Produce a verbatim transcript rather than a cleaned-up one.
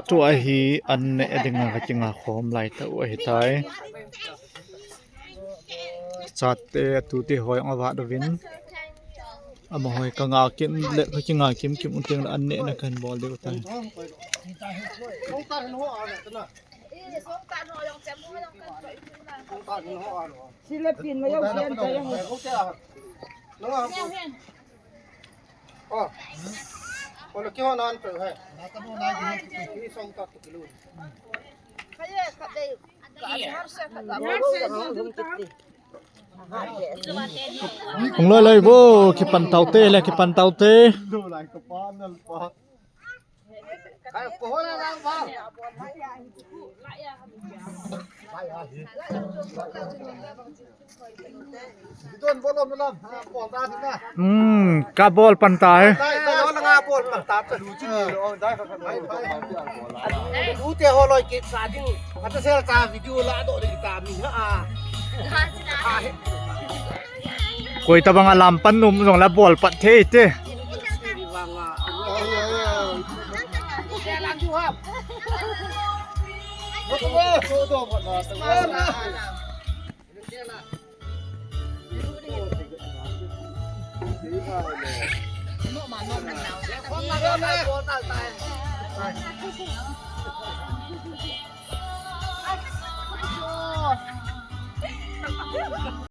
Tua hi an neh dinga ka kinga khom lai tau ahitai. Chate atute hoi anga vah dovin. Amahoi ka nga kim le ka kinga kim kim un teng le an nehna kan bol diu tai. Sila pin ma yau sian ta yau. Hung loi loi bo, kipan taute le, kipan taute. Hmm, ka bol pan ta he. Koi tabang a lam pan um jong la bol pat thei te.